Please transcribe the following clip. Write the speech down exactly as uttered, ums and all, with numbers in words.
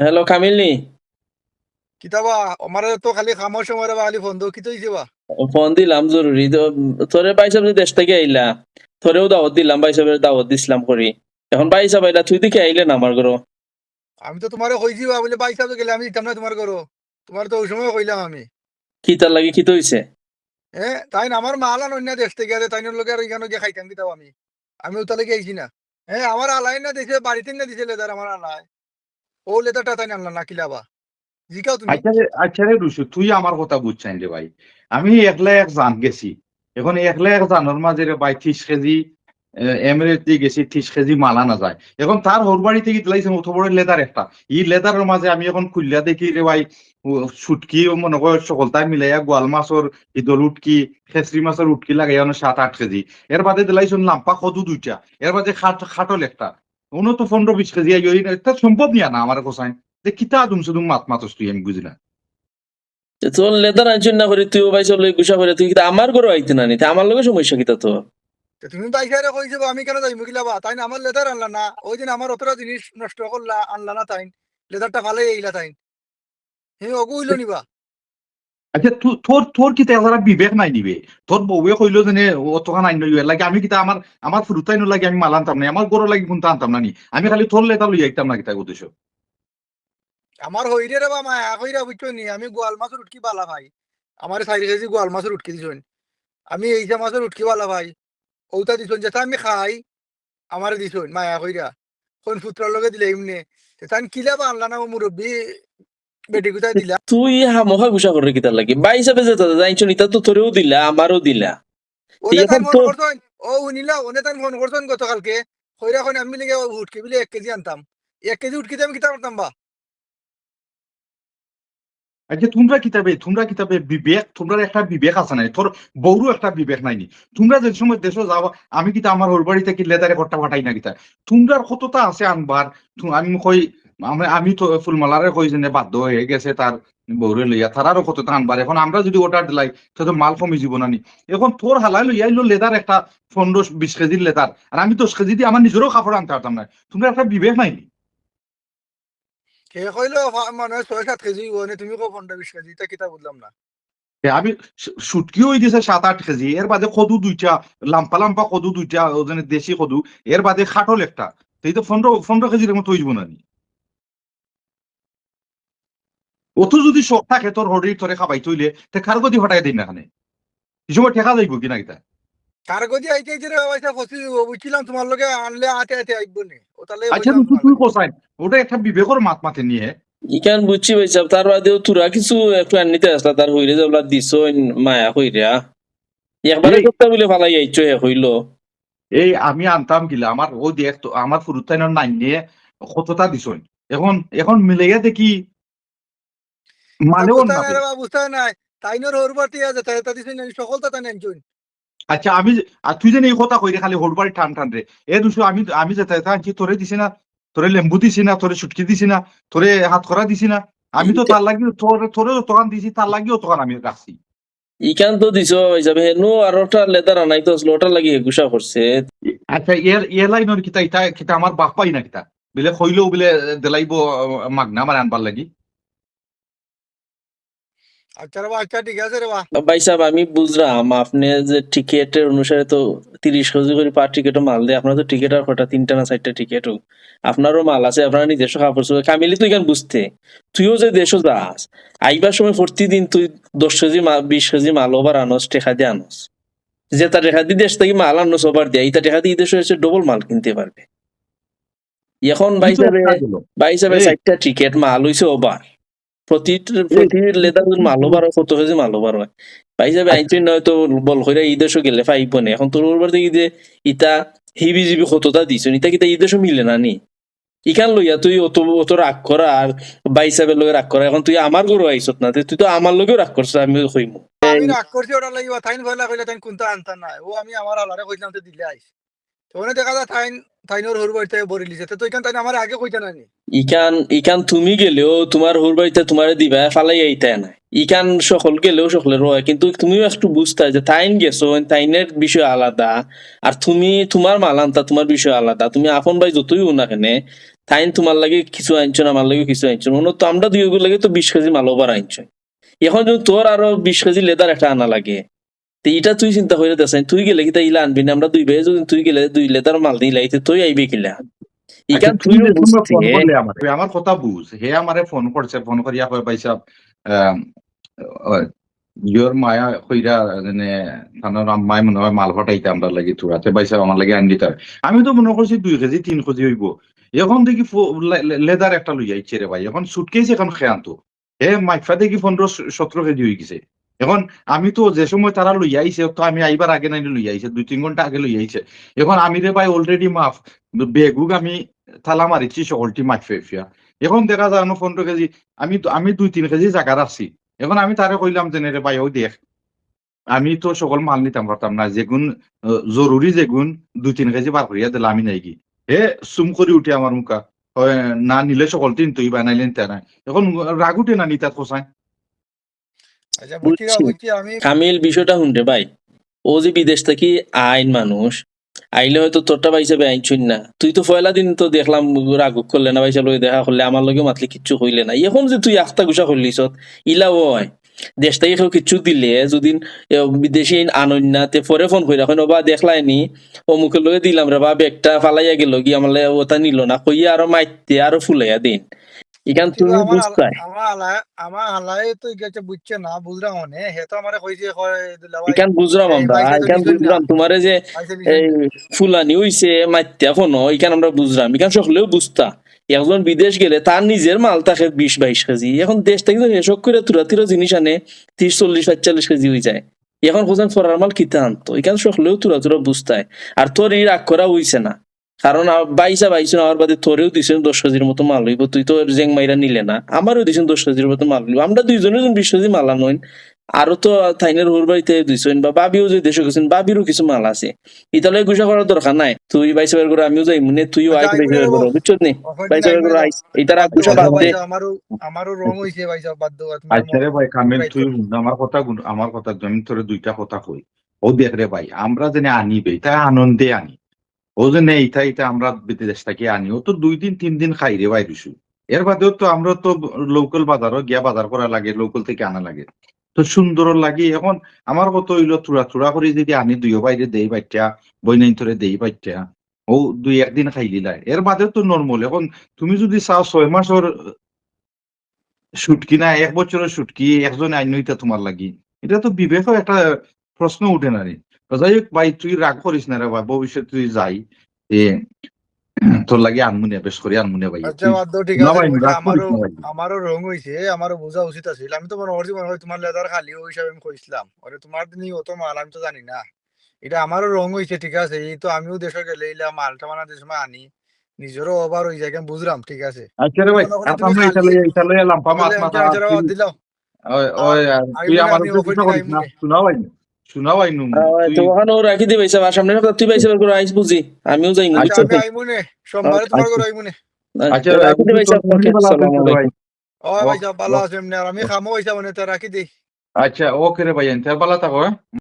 হ্যালো, কামিল নি? কিতা বা, আমারে তো খালি কামর সময় রে বা খালি ফোন দেও, কিতা অইছে বা? ফোন দিলাম জরুরি। তো, তোরে ভাইসাব যে দেশ থাকি আইলা, তোরেও দাওয়াত দিলাম, ভাইসাবরে দাওয়াত দিছলাম করি। এখন ভাইসাব আইলা, তুই দেখি আইলে না আমার ঘরো। আমি তো তুমারে কইছি বা, বুলে ভাইসাব গেলে আমি দিতাম না তুমার ঘরো। তুমারে তো অউ সময় কইলাম আমি। কিতার লাগি, কিতা অইছে? এ, তাইন আমার মাল আনইন না দেশ থাকি, আরে তাইনর লগে আর ইখানো গিয়া খাইতাম কিতা বা আমি? আমি অতার লাগি আইছি না। এ, আমার আলায় না দিছে, বাড়িত না দিছে লেদার আমার আলায়। অউ লেদারটা তাইন আনলা না কিলা বা? জিকাও তুমি। আচ্ছা রে, আচ্ছা রে রুশু, তুই আমার কথা বুঝছইন রে ভাই। আমি একলা এক জান গেছি। এখন একলা এক জানর মাঝে রে ভাই ত্রিশ কেজি, এ, এমিরেটস দি গেছি, ত্রিশ কেজি মাল আনা যায়। এখন তার হউর বাড়ি থাকি দিলাইছে অত বড় লেদার একটা। ই লেদারর মাঝে আমি এখন খুলিয়া দেখি রে ভাই, ও, শুটকি, ও মনে কর সকলতায় মিলাইয়া গোয়াল মাছর ইদল উটকি, খেসরি মাছর উটকি লাগাইয়া অনো সাত আট কেজি। এর বাদে দিলাইছইন লাম্পা কদু দুইটা, এর বাদে খাট-, খাটল একটা। অনো তো পনরো বিশ কেজি আইও, ইটা সম্ভব নি আনা আমারে কছাইন। তে কিতা আদুম সুদুম মাত মাতস তুই, আমি বুঝি না। তে তোর লেদার আনছইন না করি, তুই ও ভাইসাব লগে গুসা করি, তুই কিতা আমার ঘরো আইতে না নি? তে আমার লগে সমস্যা কিতা তোর? তে তুমি ভাইসাবরে কইছো বা, আমি কেনে যাইমু কিলা বা? তাইন আমার লেদার আনলা না, অউ দিন আমার অতটা জিনিস নষ্ট করলা, আনলা না তাইন, লেদারটা ফালাই আইলা তাইন। হে, অগু অইলো নি বা? আচ্ছা, তু-, তোর, তোর কিতা এরা বিবেক নাই নি বে? তোর বউয়ে কইলো যে নে অতখান আইন লইও, এর লাগি আমি কিতা আমার, আমার ফুরুতাইনর লাগি আমি মাল আনতাম না, আমার ঘরর লাগি কুন্তা আনতাম না নি? আমি খালি তোর লেদার লইয়া আইতাম না কিতা উদ্দেশ্য? আমার হইরে রে বা মায়া কইরা বুঝছো নি, আমি গোয়াল মাছর উটকি বালা পাই। আমারে চাইর কেজি গোয়াল মাছর উটকি দিছইন। আমি ইছা মাছর উটকি বালা পাই। অউটা দিছইন, যেটা আমি খাই, আমারে দিছইন মায়া কইরা। কইন ফুতরার লগে দিলে এমনে। তে তান কিলা বা আনলা না ও মুরব্বি বেটি গুতায় দিলা? তুই হামোখা গুসা করে কিতার লাগি? ভাইসাবে যেতা যেতা আনছইন, ইতা তো তোরেও দিলা, আমারেও দিলা। অনে এখন তান ফোন তো করছইন, ও উনিলা, অনে তান ফোন করছইন গতকালকে। কইরা কইন আমি লিগে উটকি বিলে এক কেজি আনতাম। এক কেজি উটকিতে আমি কিতা করতাম বা? আচ্ছা, তুমরা কিতা বে, তুমরা কিতা বে বিবেক, তুমরার একটা বিবেক আছে নাই? তোর বউরও একটা বিবেক নাই নি? তুমরা যে সময় দেশো যাও, আমি কিতা আমার হউর বাড়ি থাকি লেদারে কট্টা ফাটাই না কিতা? তুমরার কততা আছে আনবার। তু-, আমি কই, আমি, আমি তো ফুলমালারে কই যে বাধ্য অইয়া গেছে তার বউরে লইয়া, তারারও কততা আনবার। এখন আমরা যুদি order দিলাই, তে তো মাল কমি যিবো না নি? এখন তোর হালায় লইয়া আইলো লেদার একটা পনরো বিশ কেজির লেদার, আর আমি দশ কেজি দি আমার নিজেরও কাপড় আনতে পারতাম না। তুমরার একটা বিবেক নাই নি? হে কইলো ফা-, মানে ছয় সাত কেজি অইবো, নে তুমি কও পনরো বিশ কেজি, ইতা কিতা বুঝলাম না। এ, আমি শু-, শুটকি অই গেছে সাত আট কেজি, এর বাদে কদু দুইটা, লাম্পা লাম্পা কদু দুইটা, ও যেন দেশি কদু, এর বাদে খাটল একটা, তে ইতা পনরো, পনরো কেজির মতো অইবো না নি? অত যুদি শখ থাকে তোর হরির তোরে খাবাইতে অইলে, তে কার গদি ফাটাই দেই না কেনে? ই সময় ঠেকা যাইবো কি না কিতা? কার গদি আইতে আইতে রে ভাই, ইতা ফসি যাইবো, বুঝছিলাম তুমার লগে আনলে আতে আতে আইবো নে। ও তাহলে আচ্ছা, কইতাম তুই, তুমার তুই লগে। কছাইন, ওটা একটা বিবেকর মাত মাতে নিয়ে। ইখান বুঝছি ভাইসাব, তার বাদেও তোরা কিছু একটু আনিতে আসলা, তার হইরে যাবলা দিছইন মায়া কইরা। একবারে এই কথা বলে ফালাই আইছো, হে কইলো। এই আমি আনতাম কিলা, আমার ও দেখ তো, আমার ফুরুতাইনর নাইন নিয়ে কততা দিছইন। এখন, এখন মিলাইয়া দেখি, মালেও না। বুঝতা নাই। তাইনর হউর বাড়ি থাকি যেতা যেতা দিছইন, আমি সকলতা তাইন আনছইন। আচ্ছা, আমি, আর তুই যেন ই কথা কইরে খালি হউর বাড়ি টান টান রে। এ দুশো আমি, আমি যেতা যেতা আনছি, তোরে দিছি না, তোরে লেম্বু দিছি না, তোরে শুটকি দিছি না, তোরে হাতকরা দিছি না। আমি তো ইটা তার লাগি, তোর, তোরে যতখান দিছি, তার লাগিও অতখান আমি রাখছি। ইখান তো দিছো হিসাবে, হেনু আর ওটা লেদার আনাই তো আসলো, ওটার লাগি হে গুসা করছে। আচ্ছা, এর, এ লাইনর কিতা, ইটা কিতা আমার বাপ পাই না কিতা? বিলে কইলেও বিলে দিলাইবো, আহ, মাগনা আমার আনবার লাগি। আচ্ছা রে বা, আচ্ছা, ঠিক আছে রে বা। ভাইসাব, আমি বুঝলাম, আপনে যে টিকেটের অনুসারে তো তিরিশ কেজি করি per টিকেটও মাল দেয়, আপনার তো টিকেট আর কটা, তিনটা না চাইরটা টিকেটও, আপনারও মাল আছে, আপনার নিজস্ব কাপড় চোপড়, কামিলি তো ইখান বুঝতে, তুইও যে দেশো যাস, আইবার সময় প্রতিদিন তুই দশ কেজি মাল, বিশ কেজি মাল ওভার আনস, টেকা দি আনস, যেতা টেকা দি দেশ থাকি মাল আনস ওভার দিয়া, ইতা টেকা দি ই দেশো এসে ডবল মাল কিনতে পারবে। এখন ভাইসাবে, ভাইসাবে চাইরটা টিকেট মাল অইছে ওভার। প্রতি, প্রতি লেদার মাল ওভার অয়, কত কেজি মাল ওভার অয়। ভাইসাবে আইনছইন না অয়তো বল কইরা ই দেশো গেলে পাইবো নে। এখন তোর ওভার থাকি যে ইতা হিবিজিবি কততা দিছইন, ইতা কিতা ই দেশো মিলে না নি? ইখান লইয়া তুই অত, অত রাগ করা আর ভাইসাবের লগে রাগ করা, এখন তুই আমার ঘরো আইছত না, তে তুই তো আমার লগেও রাগ করছস, আমি কইমু। আমি রাগ করছি ওটার লাগি, বা তাইন কইলা কইলা তাইন কুন্তা আনতা নায়। ও আমি আমার আলারে কইছিলাম, তে দিলে আইস। তখন দেখা যায় তাইন, তাইনর হউর বাড়িতে বরিলিছে। তে তো ইখান তাইন আমারে আগে কইতা না নি? ইখান, ইখান তুমি গেলেও তুমার হউর বাড়িতে তুমারে দিবা, ফালাই আইতা না। ইখান সকল গেলেও সকলের অয়, কিন্তু তুমিও একটু বুঝতায় যে তাইন গেছইন, তাইনের বিষয় আলাদা, আর তুমি তুমার মাল আনতা, তুমার বিষয় আলাদা। তুমি আপন ভাই যতই অও না কেনে, তাইন তুমার লাগি কিছু আনছইন, আমার লাগিও কিছু আনছইন। অনো তো আমরা দুইওগুর লাগি তো বিশ কেজি মাল over আনছইন। এখন যদি তোর আরো বিশ কেজি leather একটা আনা লাগে, তে ইটা তুই চিন্তা করিয়া দেখ চাইন, তুই গেলে কিতা ইলা আনবি না? আমরা দুই ভাইয়ে যদি তুই গেলে দুই leather মাল দিলাইতে তুই আইবে কিলা? ইখান আচ্ছা, তুই তুইও যে সময় বুঝতে। ফোন করলে আমারে, আমার কথা বুঝ, হে আমারে ফোন করছে, ফোন করিয়া কয়, "ভাই সাহেব, আম, ওই, ইয়র মায়া কইরা, মানে, তানর আম্মায় মনে হয় মাল পাঠাইতা আমরার লাগি থুড়া, তে ভাই সাহেব আমার লাগি আনি দিতা।" আমি তো মনে করছি দুই কেজি, তিন কেজি অইবো। এখন দেখি ফো-, লে-, লে-, leather একটা লইয়া আইছে রে ভাই, এখন suitcase এখন কে আনতো? হে মাইফা দেখি পনেরো, সতেরো কেজি অইগেছে। এখন আমি তো যে সময় তারা লইয়া আইছে, তো আমি আইবার আগে নাইলে লইয়া আইছে, দুই তিন ঘন্টা আগে লইয়া আইছে। এখন আমি রে ভাই already মাফ, বেগুগ আমি তালা মারিছি সকলটি মাইফা ফিয়া। এখন দেখা যায় অনো পনেরো কেজি, আমি তো, আমি দুই তিন কেজি জাগা রাখছি। এখন আমি তারে কইলাম যে, "নে রে ভাই, অউ দেখ, আমি তো সকল মাল নিতাম পারতাম না, যেগুন, আহ, জরুরি যেগুন দুই তিন কেজি বার করিয়া দিলা আমি নাইগি।" হে সুম করি উঠে আমার মুখা, "ওই, না নিলে সকলটি নিতে অইবা, নাইলে নিতা নায়।" এখন রাগ উঠে না নি তাত কছাইন? আচ্ছা, বুঝছি, বুঝছি। বুঝছি, আমি কামিল, বিষয়টা হুন রে ভাই, অউ যে বিদেশ থাকি আইন মানুষ, আইলে হয়তো তোরটা ভাই সাহেবে আনছইন না। তুই তো পয়লা দিন তো দেখলাম রাগ করলে না, ভাই সাহেব লগে দেখা করলে, আমার লগে মাতলে কিচ্ছু কইলে না। এখন যে তুই আখতা গুসা করলিছত, ইলা অয়। দেশ থাকি কেউ কিচ্ছু দিলে, যদি, এ, বিদেশি আইন আনইন না, তে পরে ফোন কইরা কইন, "ও বা দেখলায় নি, অমুকর লগে দিলাম রে বা, ব্যাগটা ফালাইয়া গেল গি, আমার লগে অটা নিল না," কইয়া আরো মাইতে, আরো ফুলাইয়া দিন। ইখান কিন্তু তুমিও আমার বুঝতায়। আলা-, আমার আলা-, আমার আলায় তো ইখান বুঝছে না, বুঝরাম অনে। হে তো আমারে কইছে, কয়, "দুলাভাই, ইখান বুঝরাম এই আমরা, ভাই সাহেব ইখান নিছইন না।" বুঝরাম। তোমারে যে ভাই সাহেব নিছইন এই না। ফুলানি অইছে, মাইত্যা ফোনো, ইখান আমরা বুঝরাম। ইখান সকলেও বুঝতা। একজন বিদেশ গেলে তার নিজের মাল থাকে বিশ বাইশ কেজি। এখন দেশ থাকি তো হে শখ করিয়া থুড়া থুড়া জিনিস আনে, ত্রিশ, চল্লিশ, পঁয়তাল্লিশ কেজি অইযায়। এখন কছাইন ফরার মাল কিতা আনতো? ইখান সকলেও থুড়া থুড়া বুঝতায়। আর তোর ই রাগ করা অইছে না। কারণ আ-, ভাই সাহেব আইছইন, আমার বাদে তোরেও দিছইন দশ কেজির মতো মাল অইবো, তুই তো জেং মাইরা নিলে না, আমারেও দিছইন দশ কেজির মতো মাল অইবো, আমরা দুইজনে যখন বিশ কেজি মাল আনইন, আরো তো তাইনর হউর বাড়িত দিছইন, বা ভাবিও যে দেশো গেছইন, ভাবিরও কিছু মাল আছে, ইতা লইয়া গুসা করার দরকার নাই। তুই ভাই সাহেবর ঘরো, আমিও যাইমুনে, তুইও আইস ভাই সাহেবর ঘরো, বুঝছস নি? ভাই সাহেবর ঘরো আইস, ইতার আর গুসা বাদ দে। আমারও, আমারও wrong অইছে ভাই সাহেব, বাদ দেও, তোমার আচ্ছা রে ভাই কামিল, তুই হুন, আমার কথা হুন, আমার কথা, আমি তোরে দুইটা কথা কই। অউ দেখ রে ভাই, আমরা যেনে আনি বে, ইতা আনন্দে আনি। অউ যে নে, ইতা, ইতা আমরা বিদেশ থাকি আনি, অউ তো দুই দিন তিন দিন খাই রে ভাই রুশু। এর বাদেও তো আমরা তো local বাজারো গিয়া বাজার করা লাগে, local থাকি আনা লাগে। তো সুন্দর লাগে। এখন আমার কথা অইলো, থুড়া থুড়া করি যদি আনি, দুইও ভাইরে দেই বাইট্টা, বইনাইন্তরে দেই বাইট্টা, অউ দুই একদিন খাইলিলায়, এর বাদে তো normal। এখন তুমি যদি চাও ছয় মাসর শুটকি না, এক বছরর শুটকি একজনে আইনো ইতা তোমার লাগি, ইতা তো বিবেকও একটা প্রশ্ন উঠে না রে। তো যাই হোক ভাই, তুই রাগ করিস না রে ভাই, ভবিষ্যতে তুই যাই, এ, তোর লাগি আনমুনে, বেশ করি আনমুনে ভাই। আচ্ছা, তুই বাদ দেও, ঠিক না আছে, ভাই, বুঝলাম, রাগ করিস আমারও, না ভাই। আমারও wrong অইছে, আমারও বুঝা উচিত আছিল। আমি তো মনে করছি, মনে হয় তোমার leather খালি, অউ হিসাবে আমি কইছিলাম। আরে তোমার নি অত মাল, আমি তো জানি না। ইটা আমারও wrong অইছে, ঠিক আছে। ই তো আমিও দেশো গেলে ইলা মালটা বাংলাদেশ সময় আনি, নিজেরও over অইযায়, আমি বুঝরাম, ঠিক আছে। আচ্ছা রে ভাই, মনে করলে আর তুমি আমরা খালি, ইতালে, ইতালে লাম্পা মাত তাহলে মাথা আমি আর আচ্ছা, তুই বাদ দিলাম। ওই, আর ওই, আর আইমুনে, তুই আমার আমি উপরে ওখানে চিন্তা করিস না। আইমুনে। শোনা ভাই, শোনা ভাই নুম, আহ, তুই তো ওখানে ও রাখি দে ভাই সাহেব, আর সামনে সপ্তাহে তুই ভাই সাহেবের ঘরে আইস বুঝি, আমিও যাইমু, আচ্ছা, বুঝছো আমি তো? আইমুনে, সোমবারে তোমার আচ্ছা। ঘরে আইমুনে। আচ্ছা, আচ্ছা, রাখি দে ভাই সাহেব, okay, আসসালামু আলাইকুম। ওই ভাই সাহেব, ভালো আছেন? আর আমি খামো ভাই সাহেব, মানে, তো রাখি দেই। আচ্ছা, okay রে ভাই, এনতে ভালো থাকো, হ্যাঁ?